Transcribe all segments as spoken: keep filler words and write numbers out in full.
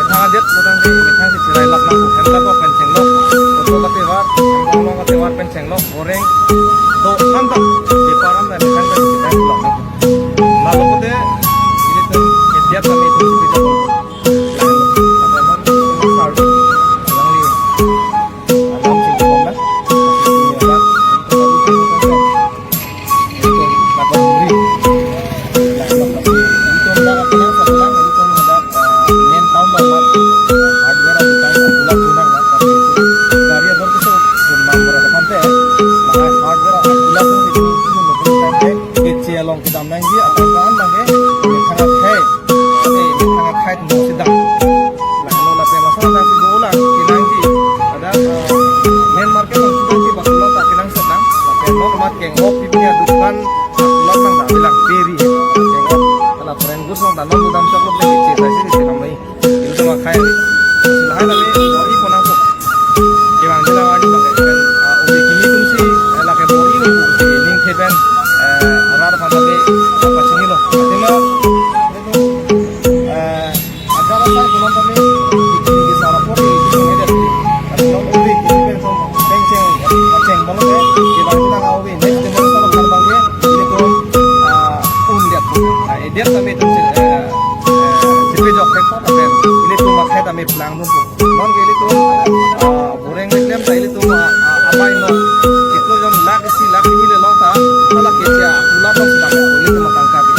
Methang adet, methang adet, methang si chirai lap nang, hem lap pen chenglok, koto kate var, hem long kate var pen chenglok, goreng, do, antak, bepar antak, methang si chirai lap nang. Lalu kote, ilitum, edia kami itu bisa. Along kedam nangji, atau kan nangke, methang akhai, eh, methang akhai tungsi dam. Lalu lapen laso nangsi dolang, kenangji. Ada, eh, main market nang sudah si bakulo tak kenang sedang. Lapen non mat keng-op pipi adukan, bakulo nang dak bilang beri. Keng-op, ala pren gus nang danon dam chok lo lagi cita sih di sini. Ilitum akhai. Lahai lake bor-i pon nangpo. Kevang jela arni bang, ah, ove kimi atumsi, eh, lake bor-i nangpo si ning the pen, eh, arat aphan lake pachinilo. Athema, eh, agar asai punon tame, kimi kimi sara pori, kimi kimi det. Ati non ove kimi pen som, pen cheng, cheng bang ke, kevang jela ove, next generation aphan bang ke, ilitum, ah, un det. Ah, edet tame atum, eh, eh, chepejok thekpo, lapen ilitum akhai tame plangdunpo. Non ke ilitum, ah, boreng le klem ta ilitum, ah, ah, amei non. Chiklo jon lakh isi lakh kimi le long ta, hala ke chia, ulam long sedang ilitum atangka ke.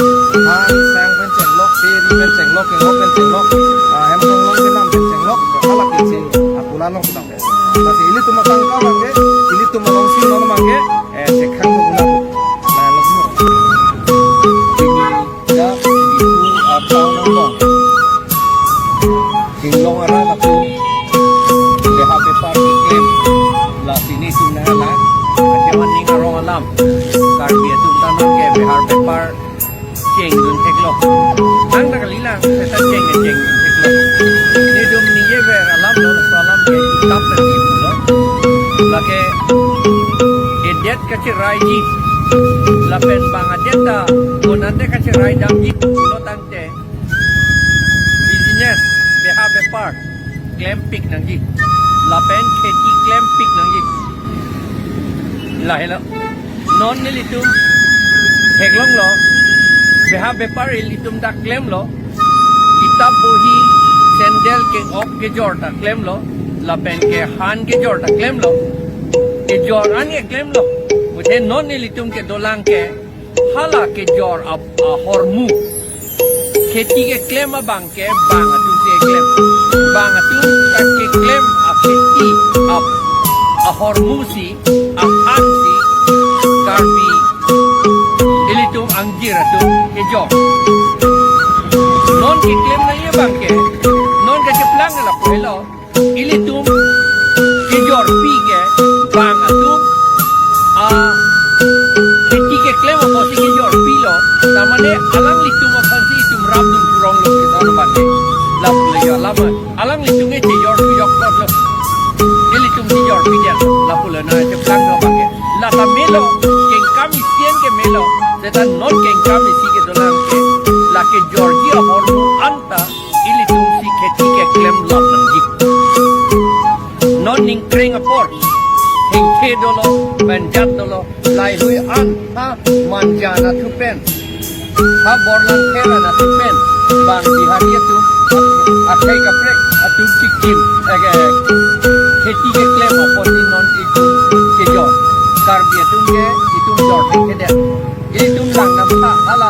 Han, sang pen chenglok, beri pen chenglok, keng-op pen chenglok, ah, hem kong long kenam pen chenglok, hala ke chia, ah, ulam long sedang. Lasi ilitum atangka abang ke, ilitum alongsi non abang ke, eh, chekhang ko guna ko. Nah, lo. Ya, itu atau nonton. Inglong arat atum, beha bepar keklem. Lasi nelitum nanglang, akevan ning arong alam. Karbi atum ta nonke beha bepar chengdun theklo. Nang ta kalilang, seta cheng chengdun theklo. Nelitum ningjever alam lo, laso alam ke kitap ta nelitum lo. Lake, edet kacheraiji, lapen bang adet ta konat te kacherai damji pulo tangte, business, beha bepar klempik nangji, lapen kheti klempik nangji. Lahelo. Non nelitum theklonglo, beha bepar ilitum ta klemlo, kitap bohi, sandal ke-ok kejor ta klemlo, lapen kehan kejor ta klemlo, kejor an ke klemlo. Pute non nelitum kedolang ke hala kejor ap ahormu. Kheti keklem abang ke bang atum si keklem. Bang atum ta keklem akheti ap ahormu si, aphan si Karbi ilitum angjir atum kejor. Non keklem nangji abang ke, non kacheplang lapu helo. Ilitum kejorpi ke bang atum akheti keklem apotsi kejorpilo. Tamane alanglitum aphansi itum rapdun purong lo ke sana bate. Lapu le yo lama. Alanglitum ke kejorpi yok lot lo. Ilitum kejorpi ya lapu le na cheplang lo bang ke. Lata melo, kengkam isi an ke melo. Seta non kengkam isi kedolang ke, la kejorji ahormu anta ilitum si kheti keklem lap nangji. Non ningkreng apor, hengkhe dolo, banjat dolo, laheihui an ha manja nathu pen, ha borlang thera nathu pen, bang Bihari atum, akhei kaprek atum chikim, ege, kheti keklem apotsi non itum kejor. Karbi atum ke itum jor thekthedet. Ilitum lang namtha hala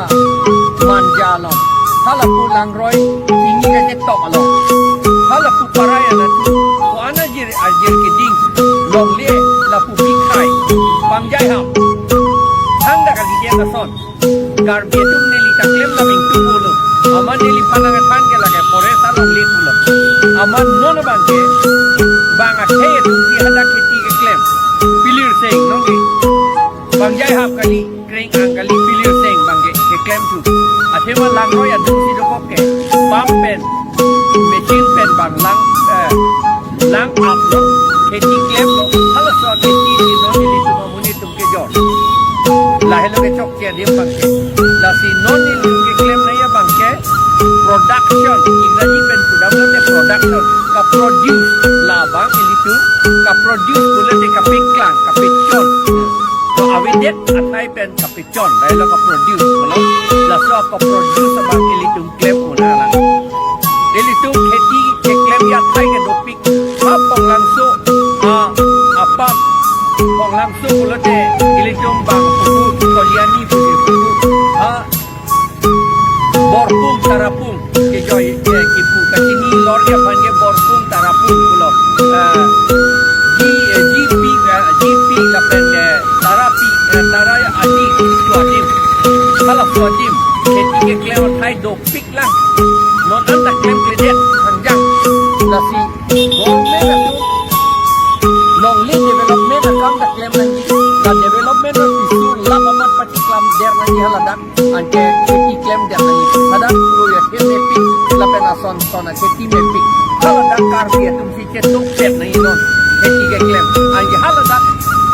manja along, hala pu langroi, ini kachetok along, hala pu parai anat, ko-an ajir ajir keding, longle lapu pikhai, pangjai hap, thangta kali dia kason. Karbi atum neli ta klem lam ingtung pulo. Amat neliphan nangthan ke lake forest alongle pulo. Amat non abang ke, bang akhei atum si hadak kheti keklem. Pilir seng nong ke. Pangjai hap kali, kreng ang kali, pilir seng bang ke, keklem thu. Athema langroi atum si dokok ke, pump pen, machine pen bang lang, eh, lang aplo, kheti klemlo, halaso akheti si non nelitum amonit atum kejor. Lahelo kechokche adim bang ke. Lasi non nelitum keklem nangji abang ke, production, Ingraji pen pudamlote production, kaproduce, labang ilitum, kaproduce pulote kapeklang, kapechon. To avedet athai pen kapechon, lahelo kaproduce, pulo. Laso kaproduce abang ilitum klem un-e lang. Ilitum kheti keklem athai ke dopik. Ha Phonglangso, ha, apam, Phonglangso pulote ilitum bang pupu, Koliani puji pupu. Ha Borpung, Tarapung, kejoi, eh, kipu, kachini lor aphan ke Borpung, Tarapung pulo. Eh, G, eh, G P, eh, G P lapen, eh, Tarapi, eh, Tara adim, suadim. Hala suadim, kheti keklem athai dopik lang. Non anta klemkledet hangjang. Lasi government atum longle development akam ta klem nangji. La development atum isu lap amat pachiklam der nangji haladak. Anke kheti klem der nangji. Hadak puru ya khel mepik lapen ason son akheti mepik. Haladak Karbi atum si chetok pet nangji non. Kheti keklem. Anke haladak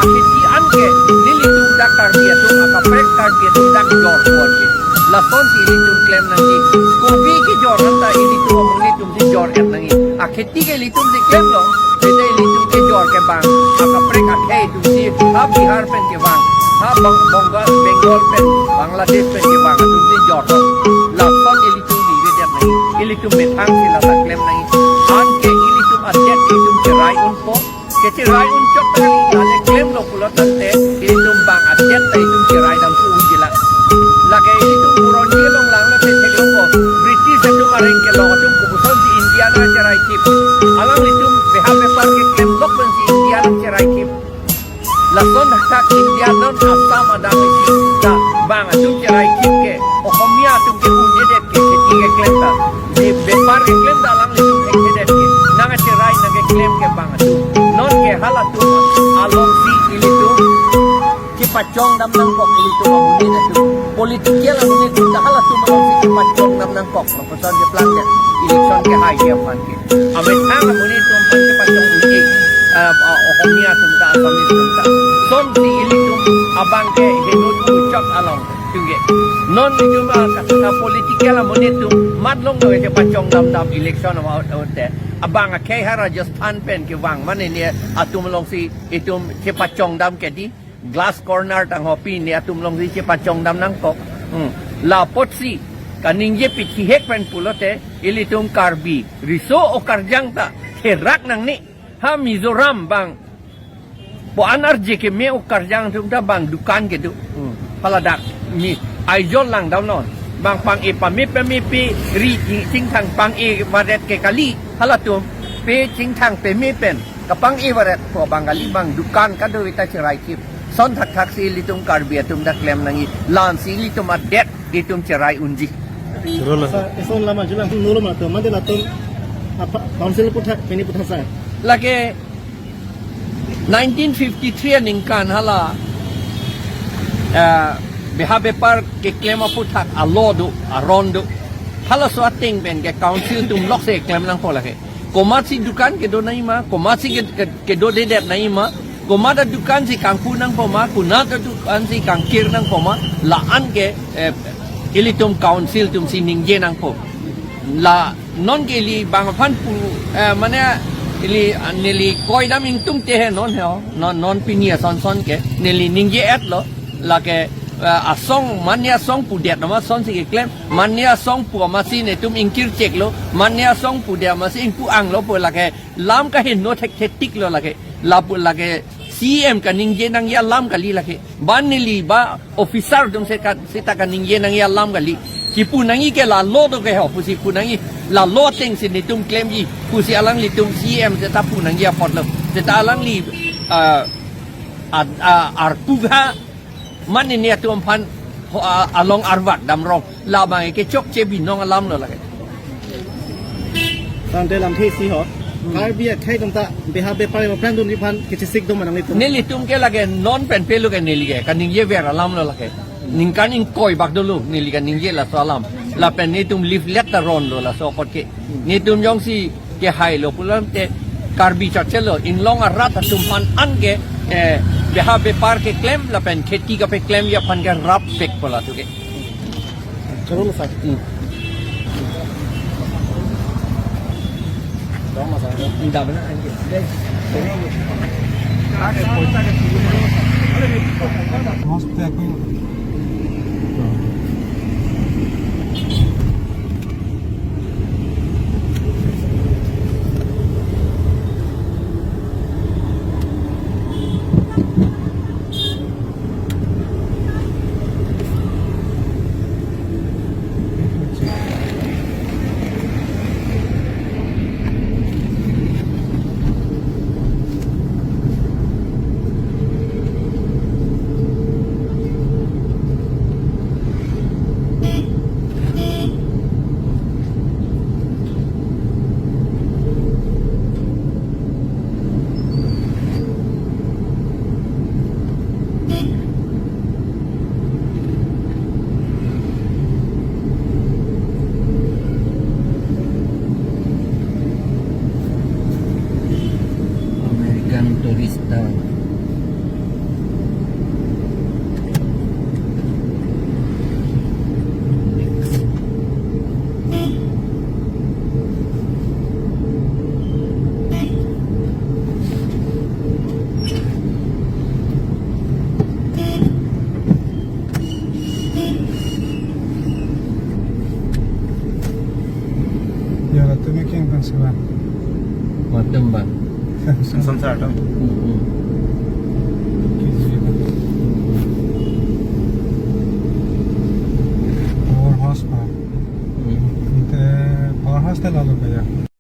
akheti anke nelitum dak Karbi atum akaprek Karbi atum dak jor pon ke. Lasonsi ilitum klem nangji. Kobi kejor anta ilitum amonit atum si jor-et nangji. Akheti ke ilitum si klemlo. Bete ilitum kejor ke bang akaprek akhei atum si ha Bihar pen kevang, ha Bang-, Bongal, Bengal pen, Bangladesh pen kevang atum si jor. Lason ilitum bibedet nangji. Ilitum methang si lata klem nangji. Anke ilitum adet ilitum cherai unpo. Kecherai un chot tangli, lale klemlo pulo tangte, ilitum bang adet ta itum cherai damthu unji lang. Lake ilitum puronji along langlote theklongpo, British atum areng kelong atum kopusonsi India nangcherai kip. Alanglitum beha bepar keklem lok pensi India nangcherai kip. Lason hadak India non Assam adang isi ta bang atum cherai kip ke, Ohomia atum ke un-edet ke, kheti keklem ta. Be-, bepar keklem ta alanglitum thekthe det ke. Nangcherai nangkeklem ke bang atum. Non ke halatum alongsi ilitum kepachong dam nangkok ilitum amonit atum. Political amonit atum ta halatum alongsi kepachong dam nangkok. Lapuson keplang det. Election kehai aphan ke. Amethang amonit atum aphan kepachong un-e. Ah, ah, Ohomia atum ta, Assamese atum ta. Sonsi ilitum abang ke henut uchok along. Tungge. Non itum, ah, ka, ka political amonit atum matlong do kepachong dam dam election about out te. Abang akhei ha Rajasthan pen kevang mane ne atum alongsi itum kepachong dam ke di glass corner tangho pi ne atum alongsi kepachong dam nangkok. Hmm. La apotsi kaningje pithihek pen pulote Ilitum Karbi riso o karjang ta therak nangne. Ha Mizoram bang po-an arje keme o karjang atum ta bang dukan kedo. Hmm. Haladak mi Aizawl langdamnon. Bang pang-e pame pame pe ri chingthang pang-e varet ke kali. Halatum pe chingthang pame pen kapang-e varet po bang kali, bang dukan kadokave ta cherai kip. Ason thakthak si ilitum Karbi atum ta klem nangji. La-an si ilitum adet itum cherai unji. Choro lo. Sa, eson lama julang tum nolo ma tum, mande latum apa, council aputhak, pini aputhak sa. Lake nineteen fifty-three aningkan hala, eh, beha bepar keklem aputhak a-law do, aron do. Halaso ateng pen ke council atum lok si klem nangpo lake. Komatsi dukan kedo nangji ma, komatsi ke, ke, kedodedet nangji ma, komat adukan si kangpu nangpo ma, konat adukan si kangkir nangpo ma, la-an ke, eh, ilitum council atum si ningje nangpo. La non ke ili bang aphan pu, eh, mane ili, ah, neli koidam ingtung te he non he ho, non, non pini ason son ke, neli ningje-et lo, lake, eh, asong, mane asong pudet nama ason si keklem, mane asong pu amatsi netum ingkir chek lo, mane asong pudet amatsi ingpu ang lo po lake, lam kaheno thekthetik lo lake. Lapu lake C M kaningje nangji alam kali lake. Ba neli ba officer atum seta, seta kaningje nangji alam kali. Kipu nangji ke la law do ke ho pusi pu nangji. La law ateng si netum klemji pusi alanglitum C M seta pu nangji apot lo. Seta alangli, ah, ad-, ah, arpu ha mane ne atum aphan ho, a, along arvak damrong. Labang ke chokche binong alam lo lake. Tangte lamthe isi ho. Hmm. Karbi akhei atum ta beha bepar aphrang atum aphan kechesik do ma nanglitum? Nelitum ke lake non pen pe lo ke neli ke kaningje ver alam lo lake. Ningkan ingkoi bak dolo neli kaningje laso alam. Lapen netum leaflet ta ron lo laso apot ke. Netum jongsi kehai lo pulote Karbi chachelo, inglong arat atum aphan an ke, eh, beha bepar keklem lapen kheti kapeklemji aphan ke rap pek po latum ke. Choro lo sa. Hmm. Dong ma sa. Inda bena an ke. Mas te aku. American Tourista. Ya, latum ke keng pensi ba. Latum ba. Son sa atum. Hmm, hmm. Power house ba. Hmm. Ante power house te lalo kaya.